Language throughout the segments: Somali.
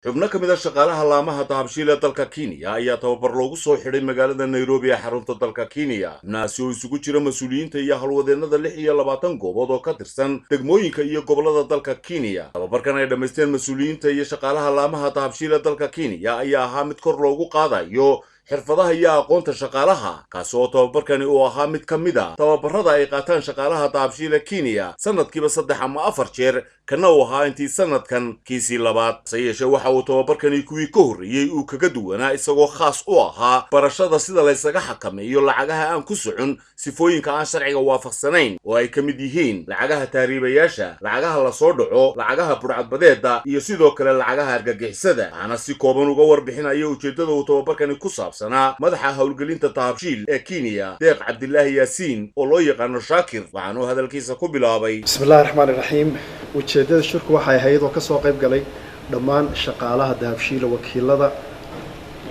Xubno ka mid a shaqaalaha laamaha Dahabshiil ee dalka Kenya ayaa tababar loogu soo xidhay magaalada Nairobi ee xarunta dalka Kenya. Xubnahaasi oo isugu jira mas-uuliyiinta iyo howlwadeennada 26 goobood oo ka tirsan degmooyinka iyo gobollada dalka Kenya. Tababarkan ay dhammaysteen mas-uuliyiinta iyo shaqaalaha laamaha Dahabshiil ee dalka Kenya ayaa ahaa mid kor loogu qaadayo xirfadaha iyo aqoonta shaqaalaha, kaasi oo tababarkani uu ahaa mid ka mid a tababarada ay qaataan shaqaalaha Dahabshiila Kenya sanadkiiba 3 ama 4 jeer, kana uu ahaa intii sanadkan kiisii labaad. Hase yeeshee, waxa uu tababarkani kuwii ka horreeyey uu kaga duwanaa isagoo khaas u ahaa barashada sida laysaga xakameeyo lacagaha aan ku socon sifooyinka aan sharciga waafaqsanayn, oo ay ka mid yihiin lacagaha tahriibayaasha, lacagaha lasoo dhaco, lacagaha budhcadbadeeda iyo sidoo kale lacagaha argagixisada. Waxaana si kooban uga warbixinaya ujeeddada uu tababarkani ku saabsanaa madaxa howlgelinta Dahabshiil ee Kenya, Deeq Cabdilaahi Yaasiin oo loo yaqaano Shaakir, waxaanuu hadalkiisa ku bilaabay: Bismi Illahi Raxmaan Iraxiim. Ujeeddada shirku waxay ahayd oo kasoo qayb galay dhammaan shaqaalaha Dahabshiila,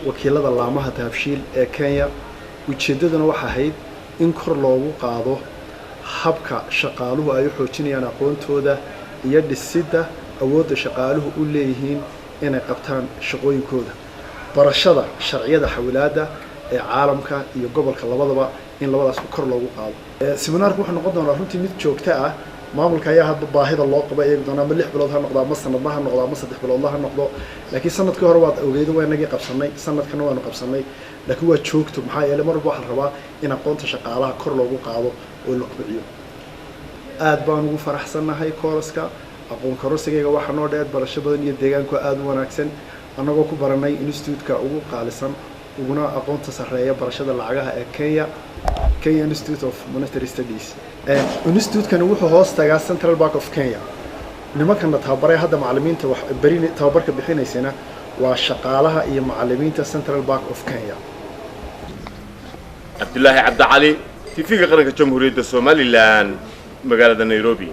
wakiilada laamaha Dahabshiil ee Kenya. Ujeeddaduna waxay ahayd in kor loogu qaado habka shaqaaluhu ay u xoojinayaan aqoontooda iyo dhisidda awoodda shaqaaluhu u leeyihiin inay qabtaan shaqooyinkooda, barashada sharciyada xawilaadda ee caalamka iyo gobolka labadaba, in labadaas kor loogu qaado. Seminaarku wuxuu noqon doonaa runtii mid joogto ah. Maamulka ayaa hadba baahida loo qaba eegi doona, ama 6 bilood ha noqdo, ama sanadla ha noqdo, ama 3 biloodla ha noqdo. Laakiin sanadkii hore waad ogeydo, waa inagii qabsanay, sanadkana waanu qabsanay, laakiin waa joogto. Maxaa yeelay, mar walba waxaa la rabaa in aqoonta shaqaalaha kor loogu qaado oo la kobciyo. Aad baan ugu faraxsannahay kooraska. Aqoon kororsigayga waxaa noo dheer barasho badan iyo deegaanku aada u wanaagsan, annagoo ku baranay institute-ka ugu qaalisan uguna aqoonta sarreeya barashada lacagaha ee Kenya, Kenya Institute of Monetary Studies. Institute-kani wuxuu hoos tagaa Central Bank of Kenya. Nimankana tababaray hadda, macallimiinta wax berin tababarka bixinaysana waa shaqaalaha iyo macallimiinta Central Bank of Kenya. Cabdilaahi Cabdicali, TV-ga Qaranka Jamhuuriyadda Somaliland, magaalada Nairobi.